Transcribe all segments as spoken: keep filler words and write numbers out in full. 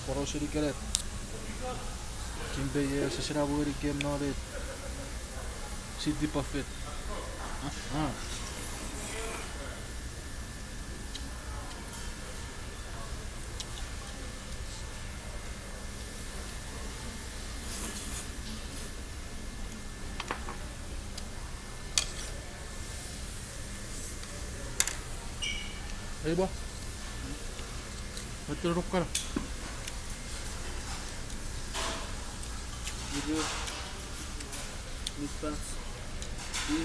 Porausen ikenet. Kimbe ie sesena mweni kem non ei city buffet. Ah. Ei bo. Mete rokkana. Iru. Mitpas. I.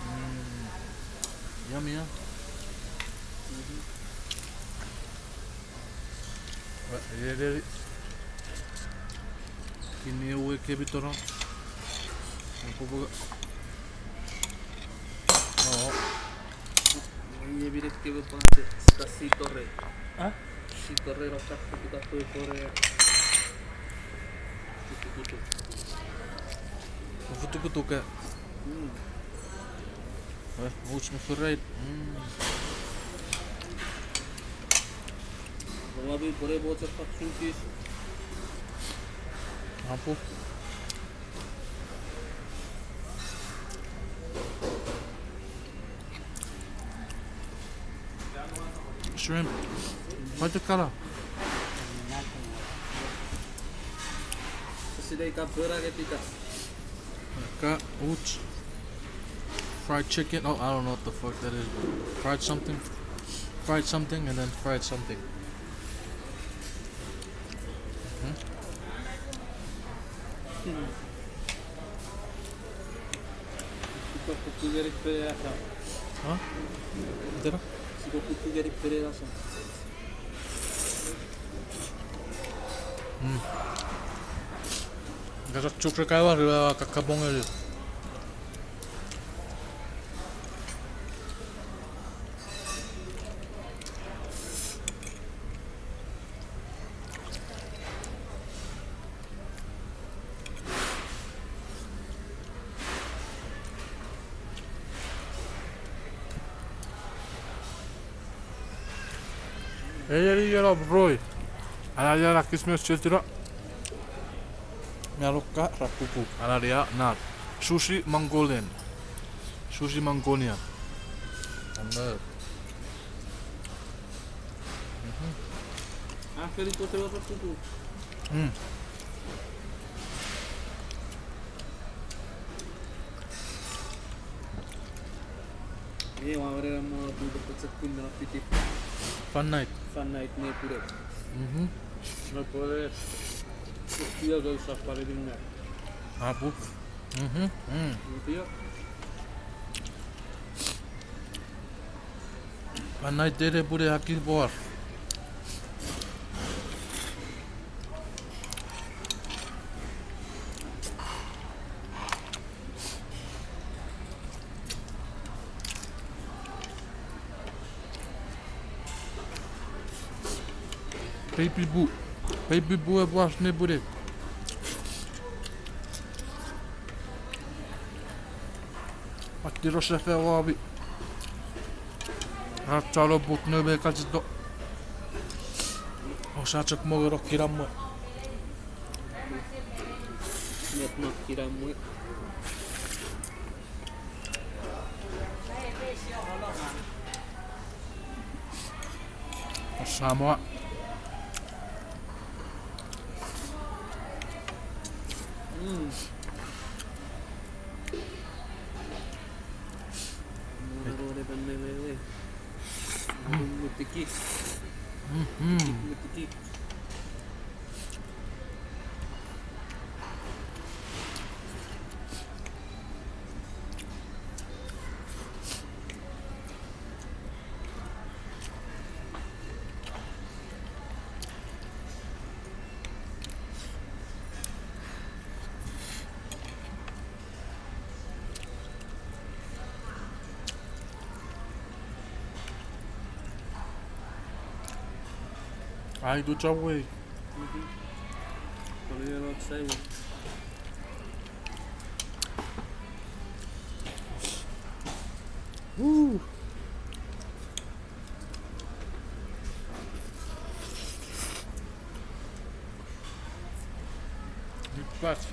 Mm. Yummy, huh? Mhm. Ua, ere, ere. Kini ewe kebitoro. Kukuga. Oh. Nge mine kewe pwan se, sika sitore. Ah? Sitore no kak kukuga kwe kore. Kutukutu. Kutukutu ka. Mm. Eh, much mi furaid. Mm. Mami pore bocha paksutis. Apo. Shrimp. What the color? Sisi dei ka pura ke pika. Ka, ooch. Fried chicken. Oh, I don't know what the fuck that is, but fried something. Fried something and then fried something. Hmm? Huh? Enter? Mm. Kasa chukre kaiwa, eh, kakapong eli. Ei, ei, ei, Roy. Ana ia na Christmas church ira. Mia rokka ra pupu. Ana ia na Sushi Mongolian. Sushi Mongolian. Ana. Mhm. Ah, feri kote wa pupu. Mm. Ei, ua were mo pun ko putsa kun na piti. Fun night. Fun night ne pure. Mhm. No pore. Tia go sa pare dinga. Apu. Mhm. Mm. Tia. Anai tere pure aki por. Baby boo. Baby boo e pwas ne pure. Ati rose fe wami. Rat salo put no me kachito. Osa chok mo gero kinamwe. Net no kinamwe. Osa mo. Mm. Mutiki. Mhm. Mutiki. Ai, good job, Wei. Mhm. Kole eno sai. Woo. Nipach.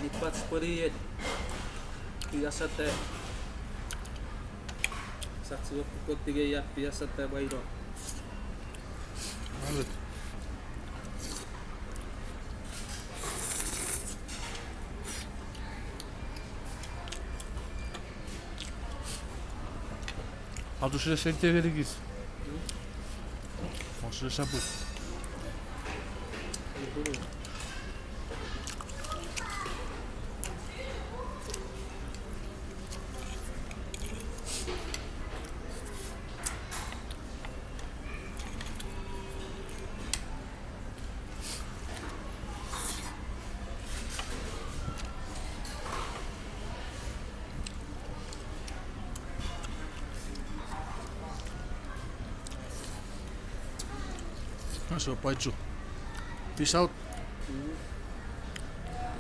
Nipach pweniet. Piasata. Sachua pukot tingei a piasata waino. Amet. Atu sile sente ngenikich. Atu sile saput. Aso paichu. Peace out.